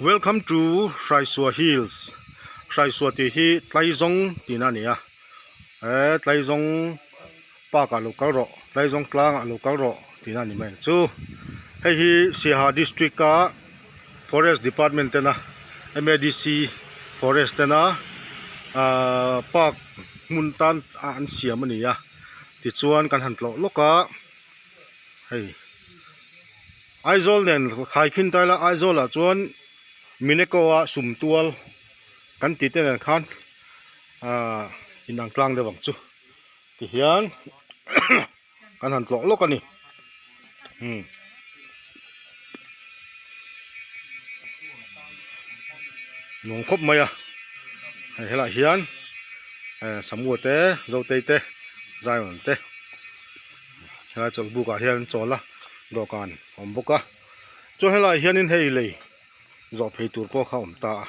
Welcome to Hraisua Hills Hraisua tih hi Tlaizawng tihna a ni a he Tlaizawng park ah lo kal rawh Tlaizawng tlang ah lo kal rawh tihna a ni mai ang chu hei hi Siaha district a forest department tena M A D C forest tena ahh park hmun tan a an siam a ni a tichuan kan han tlawh lawk a hei. Aizawl nen khaikhin ta ila Aizawl ah chuan Mineco a sum tual kan tih te nen khan ahh inang tlang deuh ang chu tihian kan han tlawh lawk a ni umm. Nuam khawp mai a hei helaiah hian eh Samua te Zotei te Zion te. Helai chawlhbuk ah hian chawl a dawhkan a awm bawk a chuan helaiah hianin hei lei zawh phei tur pawh kha a awm ta a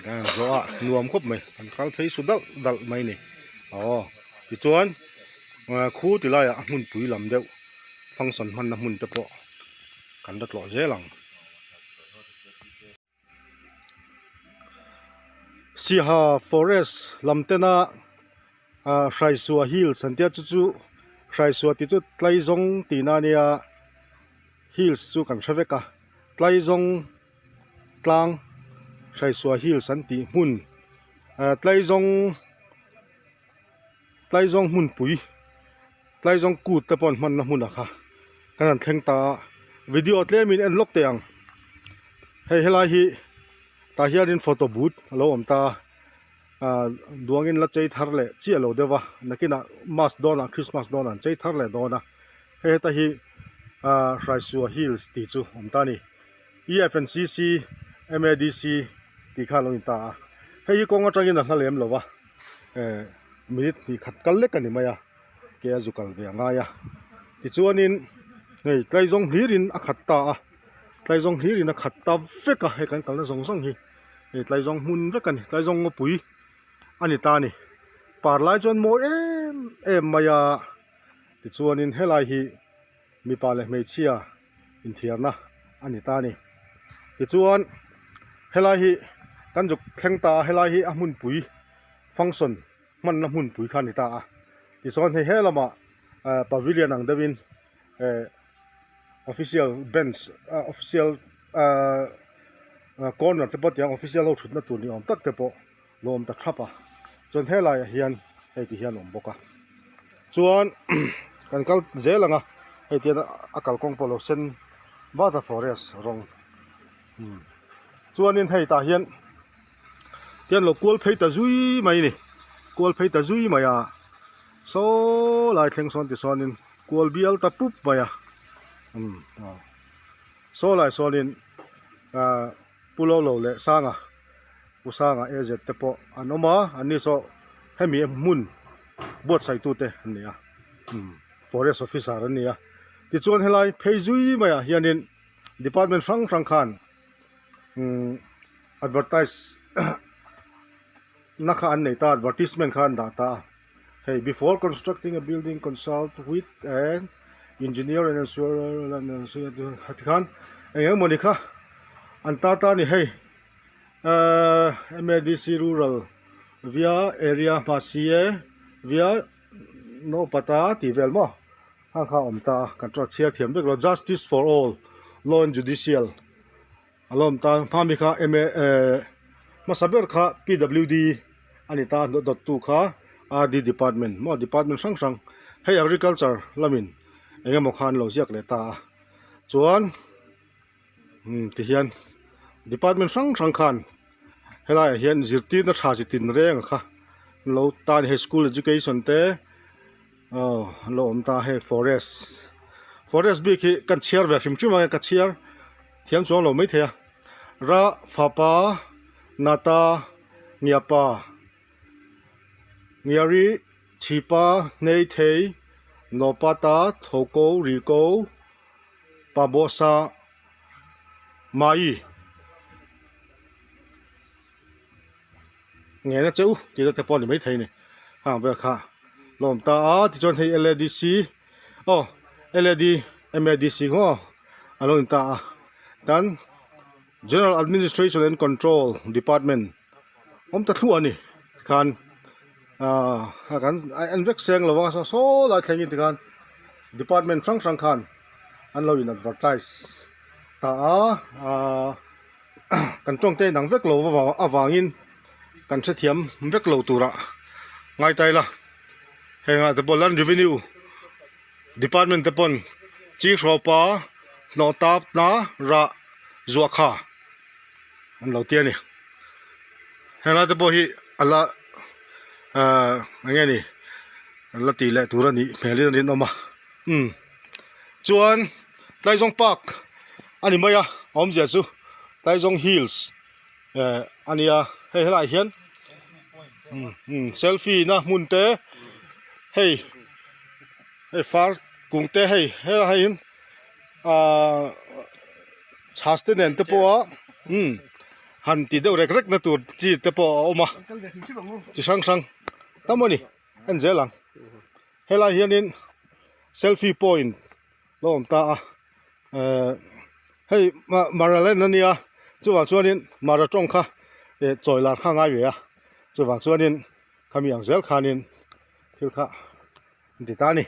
kan han zawh a nuam khawp mai an kal phei su dalh dalh mai a ni aw tichuan khu ti laiah a hmunpui lam deuh function hmanna hmun te pawh kan la tlawh zel ang. Siaha forest lam tena ah Hraisua hills an tia chu chu Hraisua tih chu Tlaizawng tihna a nia hills chu kan hre vek a Tlaizawng tlang Hraisua hills an tih hmun ah Tlaizawng Tlaizawng hmunpui Tlaizawng kut te pawh an hmanna hmunah kha kan han thleng ta a video tlemin en lawk teh ang hei helai hi tah hianin photo booth a lo awm ta a ah duangin la chei thar leh chiah lo deuh va nakinah mas dawnah christmas dawnah an chei thar leh dawn a hei heta hi ah Hraisua hills tih chu a awm ta a ni E F N C C M A D C tih kha a lo in ta a hei hi kawng atangin a hla lem lo va eh minute hnih khat kal lek a ni mai a. Ke a zu kal ve a ngai a tichuanin hei tlaizawng hlirin a khat ta a tlaizawng hlirin a khat ta vek a hei kan kalna zawng zawng hi hei tlaizawng hmun vek a ni tlaizawng ngawpui a ni ta a ni par lai chuan mawi em em mai a tichuanin helai hi mipa leh hmeichhia inthiarna a ni ta a ni tichuan helai hi kan zuk thleng ta a helai hi a hmunpui function. Hmanna hmunpui kha a ni ta a tichuan hei he lamah eh pavilion ang deuhin eh official bench ah official ah corner te pawh tiang official ho thutna tur ni awm tak te pawh lo awm ta thap a chuan helaiah hian hei ti hian a awm bawk a chuan kan kal zel ang a hei tian a kalkawng pawh lo sen vat a forest rawng chuanin hei tah hian. Tian lo kual phei ta zui mai a ni kual phei ta zui mai a saw lai thleng sawn ti chuanin kual bial ta pup mai a umm aw saw lai sawnin ahh pu lo lo leh sanga pu sanga a z te pawh an awm a an ni saw hemi hmun buatsaih tute an ni a umm forest officer an ni a tichuan helai phei zui maiah hianin department hrang hrang khan umm advertise na kha an nei ta advertisement kha an dah ta a hei before constructing a building consult with an engineer and tikhan eng eng mawni kha an tar ta a ni hei ahh M A D C rural via area hma C A via nawpata tih vel maw hang kha a awm ta a kan tawng chhiar thiam vek lo justice for all law and judicial. A lo awm ta hma mi kha M A eh hmasa ber kha P W D a ni ta dawttu kha R D department maw department hrang hrang hei agriculture lamin eng emaw kha an lo ziak leh ta a chuan umm tihian department hrang hrang khan helaiah hian zirtirna tha chi tin reng a kha an lo ta a ni hei school education te aw an lo awm ta a hei forest forest bik hi kan chhiar ve hrim hrim ang e ka chhiar. Thiam chuang lo maithei a, Ra fapa Nata Ngiapa Ngiari Chhipa Hnei Thei Nawpa Ta Thoko Ri Ko Pa Bawhsa Mai Ngena cheu tih te pawh a ni maithei a ni hang vel kha lawm ta a tichuan hei L A D C aw L A D M A D C maw a lo in ta a. Tan General Administration and Control Department awm ta thluah a ni tikhan ahh a kan a en vek seng lo a saw lai thlengin tikhan department hrang hrang khan an lo in advertise ta a ahh kan tawng te inang vek lo avangin kan hrethiam vek lo turah ngai ta ila heng ah te pawh land revenue department te pawn chi hrawpa hnawh tap na rah zuah kha an lo ti a ni heng lai te pawh hi a la ahh eng nge ni an la tih leh tur a nih hmel in a rinawm a umm chuan Tlaizawng park a ni mai a a awmzia chu Tlaizawng hills eh a nia hei helaiah hian umm selfie na hmun te hei hei far kung te hei helaiah hian ahh chhas te nen te pawh a umm han ti deuh rek rek na tur chi te pawh a awm a chi hrang hrang tam a ni en zel ang helaiah hianin selfie point lo awm ta a ehh hei Maraland a nia chuvang chuanin Mara tawng kha eh chawi lar kha a ngai ve a chuvang chuanin khami ang zel khanin thil kha an ti ta a ni.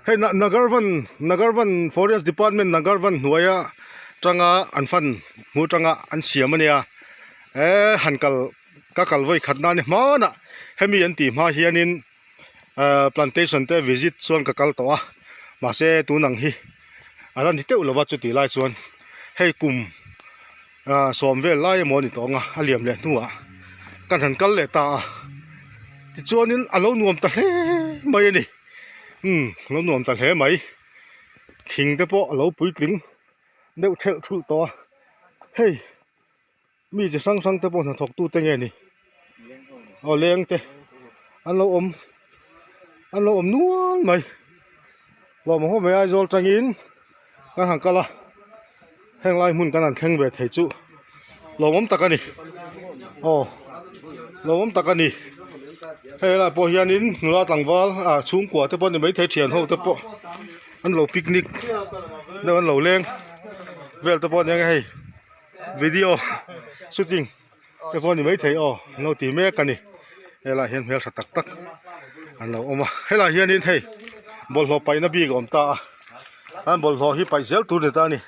Hei Nagarvan Nagarvan Forest Department Nagarvan hnuaia tanga an fan hmu tanga an siam a nia eh han kal ka kal vawi khat nan hmanah hemi an tih hma hianin eh plantation te visit chuan ka kal tawh a mahse tun ang hi a la ni teuh lova chutih lai chuan hei kum ah sawm vel lai emaw a ni tawh ang a a liam leh hnuah kan han kal leh ta a tichuanin a lo nuam ta hle mai a ni umm a lo nuam ta hle mai thing te pawh a lo puitling deuh thelh thulh tawh a hei mi chi hrang hrang te pawh hnathawk tu te nge ni aw leng te an lo awm an lo awm nual mai lawm ang haw mai Aizawl tangin kan han kal a heng lai hmun kan han thleng ve thei chu lawmawm tak a ni aw lawmawm tak a ni hei helai pawh hianin nula tlangval ah chhungkua te pawh ni maithei thian ho te pawh an lo picnic deuh an lo leng vel te pawh a ni ang e hei video shooting te pawh a ni maithei aw an lo ti mek a ni helaiah hian hmeltha tak tak an lo awm a helaiah hianin hei bawlhhlawh paihna bik a awm ta a an bawlhhlawh hi paih zel tur a ni ta a ni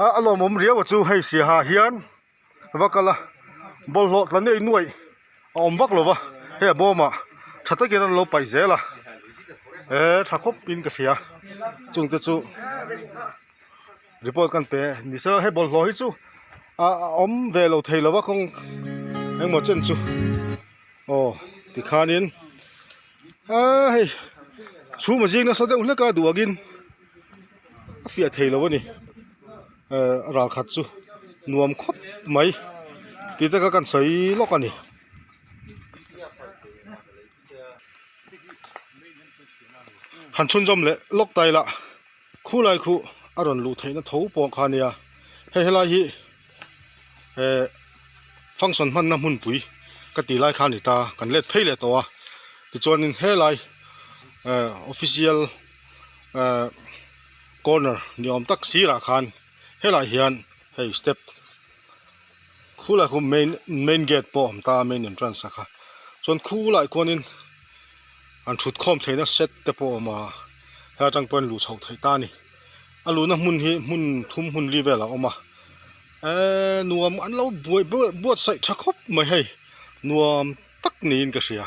a a lawmawm riau a chu hei siaha hian va kal a bawlhhlawh tla nei nuaih a awm vak lo va hei a bawmah tha takin an lo paih zel a eh tha khawp in ka hria chungte chu. Report kan pe ni se hei bawlhhlawh hi chu a awm ve lo thei lo a kawng engmaw chen chu aw tikhanin aa hei chhum a zing nasa deuh hlek a duh angin a fiah thei lo a ni eh ral khat chu nuam khawp mai tih te kha kan sawi lawk a ni. Han chhunzawm leh lawk ta ila khulai khu a rawn luh theihna tho pawh kha ania hei helai hi eh function hmanna hmunpui ka tih lai kha a ni ta kan let phei leh tawh a tichuanin helai eh official eh corner ni awm tak sirah khan helaiah hian hei step. Khulai khu main main gate pawh a awm ta a main entrance ah kha chuan khulai khuanin an thut khawm theihna set te pawh a awm a helai atang pawhin luh chhoh theih ta a ni a luhna hmun hi hmun thum hmun li velah a awm a eee nuam an lo buai buatsaih tha khawp mai hei nuam tak niin ka hria.